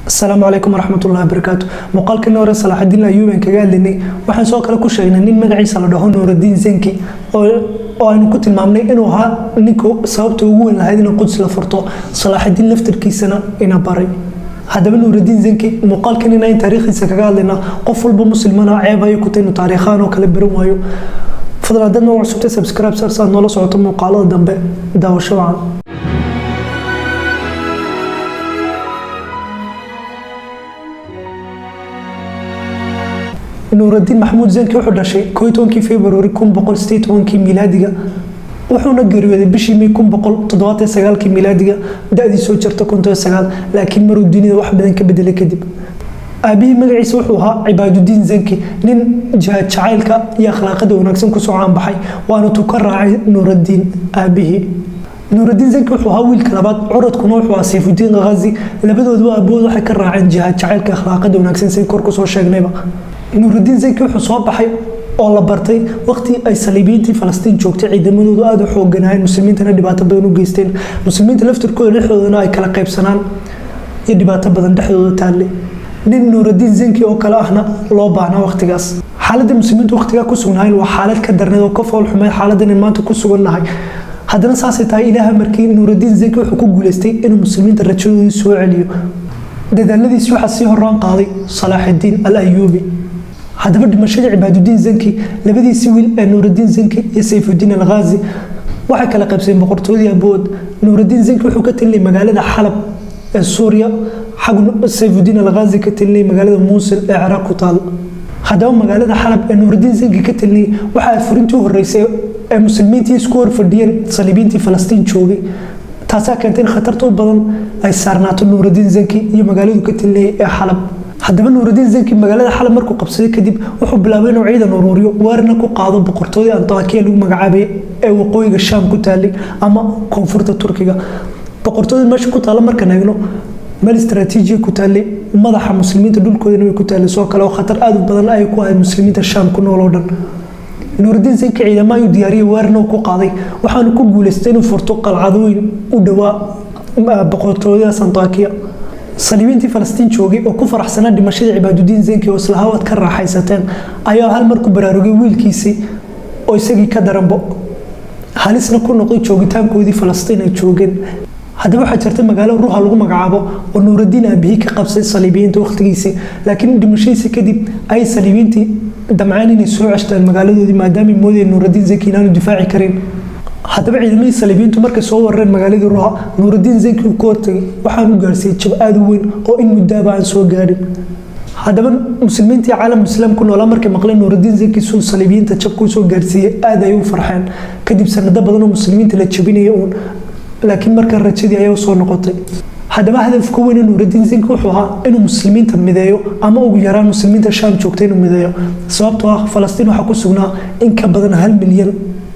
Asalaamu calaykum waraxmatullahi wabarakaatu. Muuqaalkii hore Salaaxudiin Ayuub aan kaga hadlaynay, waxaan soo kale ku sheegnay nin magaciisa la dhaho Nuuraddiin Zenki oo aynu ku tilmaamnay inuu ahaa ninku sababta ugu weyn lahayd inuu Quds la furto, Salaaxudiin laftarkiisana ina baray. Haddaba Nuuraddiin Zenki muuqaalkan inaan taariikhdiisa kaga hadlaynaa. Qof walba muslimana ceeb ayay ku tahay inuu taariikhaan oo kale baran waayo. Fadlan haddaad nooga cusubtay, subscribe saar si aad noola socoto muuqaalada dambe. Daawasho wacan. Nuuraddiin Maxamuud Zenki wuxuu dhashay 11-kii February 1118-kii miilaadiga, wuxuuna geeriyooday bishii May 1179-kii miilaadiga, da-dii soo jirta 59, laakiin maruu dunida wax badan ka bedelay kadib. Aabihii magaciisa wuxuu ahaa Cibaadudiin Zenki, nin jihaad jacaylka iyo akhlaaqada wanaagsan kusoo caanbaxay, waana tuu ka raacay Nuuraddiin aabihii. Nuuraddiin Zenki wuxuu ahaa wiilka labaad, curadkuna wuxuu ahaa Sayfudiin Ghazi. Labadooduba aabahood waxay ka raaceen jihaad jacaylka, akhlaaqada wanaagsan, sidii kor kusoo sheegnayba. Nuuraddiin Zenki wuxuu soo baxay oo la bartay waqti ay saliibiyiintii Falastiin joogtay ciidamadoodu aada u xooganaayeen, muslimiintana dhibaato badan u geysteen, muslimiinta laftirkooda dhexdoodana ay kala qaybsanaan iyo dhibaato badan dhexdooda taalle. Nin Nuuraddiin Zenki oo kale ahna loo baahnaa waqtigaas. Xaaladda muslimiintu waqtigaa ku sugnaayeen waa xaalad ka darneed oo ka fool xumeed xaaladdan in maanta ku sugannahay. Haddana saasay tahay, Ilaaha markii Nuuraddiin Zenki wuxuu ku guuleystay inuu muslimiinta rajadoodii soo celiyo. Dadaaladiisi waxaa sii horaan qaaday Salaaxudiin al Ayuubi. Haddaba dhimashadii Cibaadudiin Zenki, labadiisii wiil ee Nuuraddiin Zenki iyo Sayfudiin Alghazi waxay kala qaybseen boqortooyadii abood. Nuuraddiin Zenki wuxuu ka talinayay magaalada Xalab ee Suuriya, xag Sayfudiin Alghazi ka talinayay magaalada Muusil ee Ciraaq ku taal. Haddaba magaalada Xalab ee Nuuraddiin Zenki ka talinayay waxaa furintii u horreysay ee muslimiintii isku hor fadhiyeen saliibiintii Falastiin joogay. Taasaa keentay in khatarta u badan ay saarnaato Nuuraddiin Zenki iyo magaaladu ka talinayay ee Xalab. Haddaba Nuuraddiin Zenki magaalada Xalab markuu qabsaday kadib, wuxuu bilaabay inuu ciidan uruuriyo, weerarna ku qaado boqortooyadii Antakiya lagu magacaabay ee waqooyiga Shaam ku taalay ama koonfurta Turkiga. Boqortooyada meesha ku taalla markaan eegno, meel istaraatiiji ku taallay, madaxa muslimiinta dhulkoodana way ku taallay soo kale, oo khatar aada u badan ay ku ahayd muslimiinta Shaam ku nool oo dhan. Nuuraddiin Zenki ciidamo ayuu diyaariyey, weerarna ku qaaday, waxaanu ku guuleystay inuu furto qalcadooyin u dhowaa boqortooyadaas Antakiya. Saliibiintii Falastiin joogay oo ku faraxsanaa dhimashadii Cibaadudiin Zenki oo islahawaad ka raaxaysateen ayaa hal mar ku baraarugay wiilkiisii oo isagii ka daranbo halisna ku noqday joogitaankoodii Falastiin ay joogeen. Haddaba waxaa jirta magaalo Ruha lagu magacaabo oo Nuuraddiin aabihii ka qabsay saliibiyiinta waqtigiisii, laakiin dhimashadiisii kadib ay saliibiyiintii damceen inay soo ceshtaan magaaladoodii, maadaama moodayeen Nuuraddiin Zenki inaanu difaaci karin. Haddaba ciidamadii saliibiyiintu markay soo warareen magaaladii Ruha, Nuuraddiin Zenki uu ka hortagay, waxaanu gaarsiiyey jab aada u weyn oo in muddaaba aan soo gaadhin. Haddaba muslimiintii caalam islaam ku noolaa markay maqleen Nuuraddiin Zenki suu saliibiyiinta jabka usoo gaarsiiyey, aada ay u farxeen. Kadib sanado badan oo muslimiinta la jabinaya uun, laakiin markaa rajadii ayaa usoo noqotay. Haddaba hadafka weyne Nuuraddiin Zenki wuxuu ahaa inuu muslimiinta mideeyo, ama ugu yaraan muslimiinta Shaam joogta inuu mideeyo, sababtoo ah Falastiin waxaa ku sugnaa in ka badan 1 milyan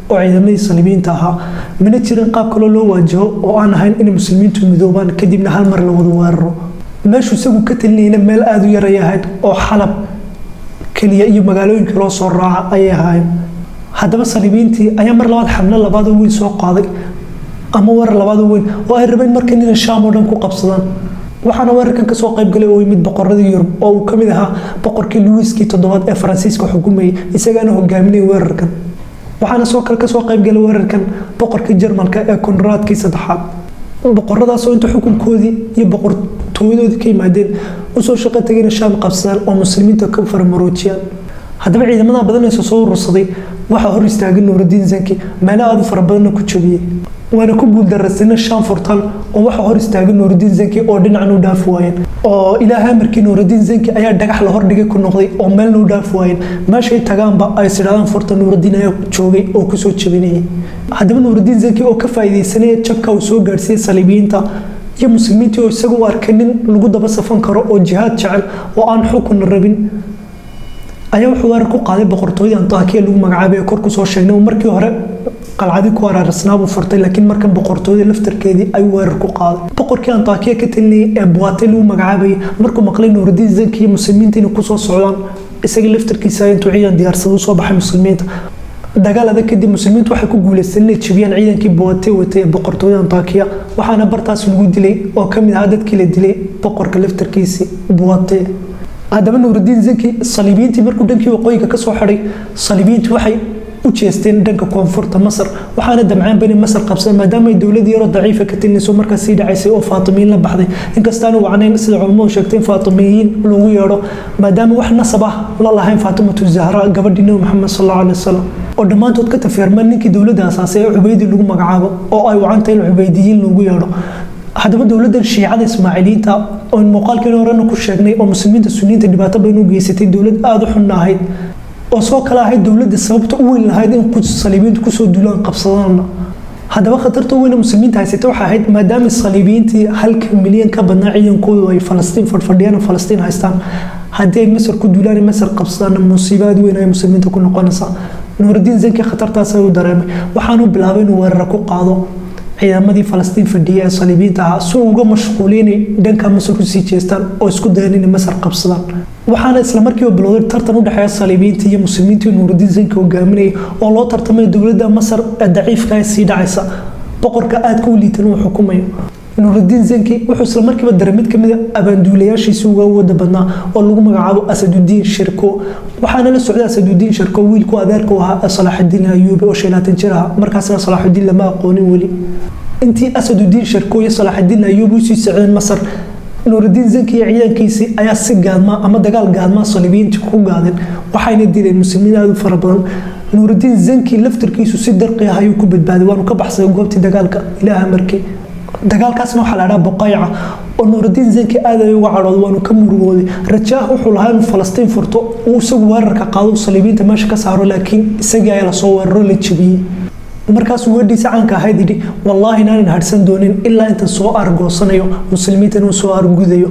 oo ciidamadii saliibiyiinta ahaa. Mana jirin qaab kaloo loo waajaho oo aan ahayn inay muslimiintu midoobaan, kadibna hal mar la wada weeraro. Meeshuu isagu ka talinayna meel aada u yar ayay ahayd, oo Xalab keliya iyo magaalooyinka loo soo raaca ayay ahaayeen. Haddaba saliibiyiintii ayaa mar labaad xamlo labaad oo weyn soo qaaday, ama weerar labaad oo weyn oo ay rabeen markan inay Shaam oo dhan ku qabsadaan. Waxaana weerarkan kasoo qayb galay oo yimid boqoradii Yurub, oo uu kamid ahaa boqorkii Luwiskii toddobaad ee Faransiiska xukumayay, isagaana hogaaminayay weerarkan. Waxaana soo kale kasoo qayb galay weerarkan boqorkii Jarmalka ee Konraadkii saddexaad. Boqoradaas oo inta xukunkoodii iyo boqortooyadoodii ka yimaadeen usoo shaqo tegayna Shaam qabsadaan oo muslimiinta ka faramaroojiyaan. Haddaba ciidamada badan ee soo urursaday waxaa hor istaagay Nuuraddiin Zenki, meelo aada u fara badanna ku jabiyey, waana ku guuldarraysayna Shaam furtaan, oo waxaa hor istaagay Nuuraddiin Zenki oo dhinacan u dhaafi waayeen. Oo Ilaahay markii Nuuraddiin Zenki ayaa dhagax la hordhigay ku noqday oo meelna u dhaafi waayeen. Meeshay tagaanba ay sidhaadaan furta, Nuuraddiin ayaa joogay oo kusoo jabinayay. Haddaba Nuuraddiin Zenki oo ka faa'iidaysanaya jabka uu soo gaarsiiyey saliibiyiinta iyo muslimiintii, oo isagu u arkay nin lagu daba safan karo oo jihaad jecel oo aan xukun rabin, ayaa wuxuu weerar ku qaaday boqortooyadii Antakiya lagu magacaabay ee kor kusoo sheegnay. Oo markii hore qalcadii ku araarsnaa buu furtay, laakiin markan boqortooyadii laftarkeedii ayuu weerar ku qaaday. Boqorkii Antakiya ka talinayay ee Buwate lagu magacaabayay markuu maqlay Nuuraddiin Zenki iyo muslimiinta inay kusoo socdaan, isagii laftarkiisa intuu ciidan diyaarsada usoo baxay muslimiinta. Dagaal adag kadib, Muslimiintu waxay ku guuleysteen inay jebiyaan ciidankii Buwate watay ee boqortooyada Antakiya, waxaana bartaas lagu dilay oo kamid ahaa dadkii la dilay boqorka laftarkiisii Buwate. Haddaba Nuurudiin Zanki saliibiyiintii markuu dhankii waqooyiga kasoo xidhay, saliibiyiintu waxay u jeesteen dhanka koonfurta Masar, waxaana damceenba inay Masar qabsadaan, maadaama ay dowlad yaroo daciifa ka talinayso markaas sii dhacaysay oo Faatimiyiin la baxday. Inkastaanu wacnayn, sida culammadu sheegtay, in Faatimiyiin lagu yeedho, maadaama wax nasab ah la lahayn Faatimatu Zahra, gabadhii Nebi Maxamed sal Allahu alay wasalam, oo dhammaantood ka tafeerma ninkii dowladda asaasay ee Cubaydi lagu magacaabo, oo ay wacantahay in Cubaydiyiin lagu yeedho. Haddaba dowladdan Shiicada Ismaaciiliyiinta oon muuqaalkeen horena ku sheegnay, oo Muslimiinta Suniyiinta dhibaato badan u geysatay, dowlad aada u xunna ahayd, oo soo kale ahayd dowladda sababta u weyn lahayd in Quds saliibiyiintu kusoo duulaan qabsadaanna. Haddaba khatarta weyn ee Muslimiinta haysatay waxay ahayd, maadaama saliibiyiintii 1 milyan ka badnaa ciidankoodu ay Falastiin fadhfadhiyaan oo Falastiin haystaan, haddii ay Masar ku duulaan Masar qabsadaanna, musiibaad weyn ay Muslimiinta ku noqonaysaa. Nuurudiin Zanki khatartaas ayuu dareemay, waxaanu bilaabay inuu weeraro ku qaado ciidamadii Falastiin fadhiya ee saliibiyiinta ahaa, si uu uga mashquulinay dhanka Masar kusii jeestaan oo isku dayan inay Masar qabsadaan. Waxaana isla markiiba bilowday tartan u dhexeeya saliibiyiinta iyo Muslimiinta Nuurudiin Zanki hogaaminayay, oo loo tartamay dowladda Masar ee daciifka ee sii dhacaysa, boqorka aadka u liitan uu xukumayo. Nuurudiin Zanki wuxuu isla markiiba daray mid kamid a abaanduulayaashiisii uga awooda badnaa oo lagu magacaabo Asadudiin Shirko. Waxaana la socday Asadudiin Shirko wiilku adeerka u ahaa ee Salaaxudiin Ayuubi, oo 25 jir ahaa markaasna. Salaaxudiin lama aqoonin weli. Intii Asadudiin Shirko iyo Salaaxudiin Ayuubi usii socdeen Masar, Nuurudiin Zanki iyo ciidankiisii ayaa si gaadmaa ama dagaal gaadmaa saliibiyiintii ku gaadeen, waxayna dileen Muslimiin aada u fara badan. Nuurudiin Zanki laftarkiisu si darqi ah ayuu ku badbaaday, waanu ka baxsaday goobtii dagaalka Ilaaha markii. Dagaalkaasna waxaa la dhahaa Buqayca, oo Nuurudiin Zanki aad ay uga cadhooday, waanu ka murugooday. Rajaah wuxuu lahaa inuu Falastiin furto, uu isagu weerarka qaado, saliibiyiinta meesha ka saaro, laakiin isagii ayaa lasoo weeraro, la jebiyey. Markaasuu weedhiisa caanka ahayd yidhi: "Wallaahi inaanan harsan doonin ilaa inta soo argoosanayo Muslimiinta, inuu soo argudayo."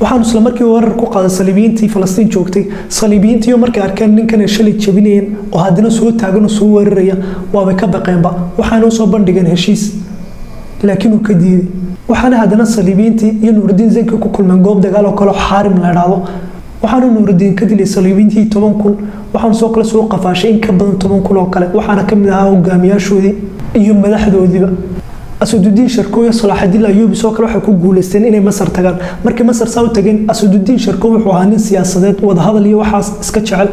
Waxaanu isla markii weerar ku qaaday saliibiyiintii Falastiin joogtay. Saliibiyiintiiyo markay arkeen ninkan ay shalay jebinayeen oo haddana soo taagan oo soo weeraraya, waabay ka baqeenba, waxaana usoo bandhigeen heshiis, laakiin uu ka diiday. Waxaana haddana saliibiyiintii iyo Nuurudiin Zanki ku kulmeen goob dagaal oo kale oo Xaarim la idhaahdo. Waxaana Nuurudiin ka dilay saliibiyiintii 10,000, waxaana soo kale soo qafaashay in ka badan 10,000 oo kale, waxaana ka mid ahaa hogaamiyaashoodii iyo madaxdoodiiba. Asadudiin Sharko iyo Salaaxadiin Ayuubi soo kale waxay ku guuleysteen inay Masar tagaan. Markay Masar saa u tageen, Asadudiin Sharko wuxuu ahaa nin siyaasadeed, wadahadal iyo waxaas iska jecel,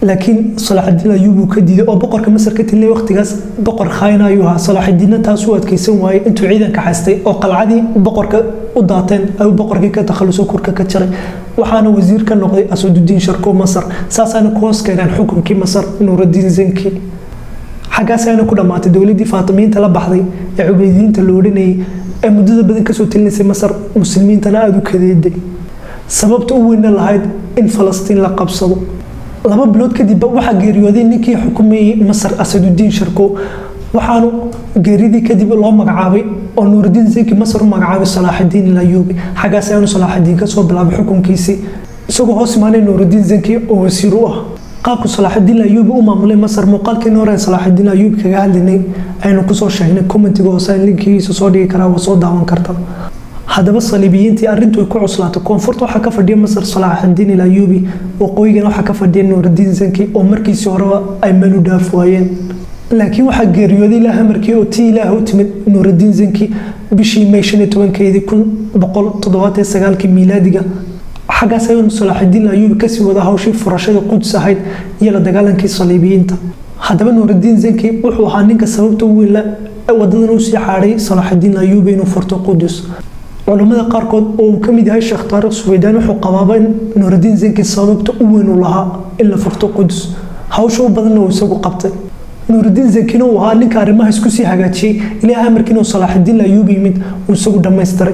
laakiin Salaaxadiin Ayuub uu ka diiday, oo boqorka Masar ka talinay waqtigaas boqor khayna ayuu ahaa. Salaaxadiinna taas u adkeysan waayey, intuu ciidanka haystay oo qalcadii boqorka u daateen ayuu boqorkii ka takhaluso, kurka ka jaray, waxaana wasiir ka noqday Asadudiin Sharko Masar. Saasaana ku hoos keeneen xukunkii Masar Nuurudiin Zanki. Xaggaas ayna ku dhammaatay dowladdii Faatimiyiinta la baxday ee Cubeydiyiinta la odhanayay ee muddada badan kasoo talinaysay Masar, Muslimiintana aada u kadeeday, sababta u weynna lahayd in Falastiin la qabsado. 2 bilood kadib waxaa geeriyooday ninkii xukumayay Masar, Asadudiin Sharko. Waxaanu geeridii kadib loo magacaabay oo Nuurudiin Zanki Masar u magacaabay Salaaxudiin Alayuubi. Xaggaas ayaanu Salaaxudiin kasoo bilaabay xukunkiisii, isagoo hoos imaanay Nuurudiin Zanki oo wasiir u ah. Qaabku Salaaxudiin Ayuubi u maamulay Masar, muuqaalkeenii hore Salaaxudiin Ayuubi kaga hadlaynay aynu kusoo sheegnay. Commentiga hoose linkigiisa soo dhigi karaa, waa soo daawan karta. Haddaba saliibiyiintii arrintu ay ku cuslaatay. Koonfurta waxaa ka fadhiya Masar Salaaxudiin Alayuubi, waqooyigana waxaa ka fadhiya Nuurudiin Zanki, oo markiisii horeba ay meel u dhaaf waayeen. Laakiin waxaa geeriyooday Ilaah amarkii oo tii Ilaah u timid Nuurudiin Zanki bishii May 15-keedii 1179-kii miilaadiga. Xaggaas ayuu Salaaxudiin Ayuubi kasii wada hawshii furashada Quds ahayd iyo la dagaalankii saliibiyiinta. Haddaba Nuurudiin Zanki wuxuu ahaa ninka sababta u weyn wadadan usii xaadhay Salaaxudiin Ayuubi inuu furto Qudus. Culammada qaarkood oo uu ka mid yahay Sheekh Taariikh Suweydaan wuxuu qabaaba in Nuurudiin Zanki sababta u weyn uu lahaa in la furto Qudus, hawsha u badanna uu isagu qabtay, Nuurudiin Zankina uu ahaa ninka arrimaha isku sii hagaajiyey. Ilaahay markiina uu Salaaxudiin Ayuubi yimid, uu isagu dhammaystiray.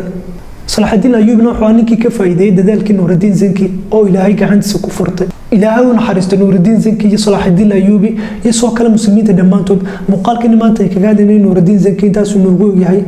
Salaaxudiin Ayuubina wuxuu ahaa ninkii ka faa'iideeyey dadaalkii Nuurudiin Zanki oo Ilaahay gacantiisa ku furtay. Ilaahay u naxariisto Nuurudiin Zanki iyo Salaaxudiin Ayuubi iyo soo kale Muslimiinta dhammaantood. Muuqaalkani maanta ay kaga hadlaynay Nuurudiin Zanki intaasuu noogu ogyahay.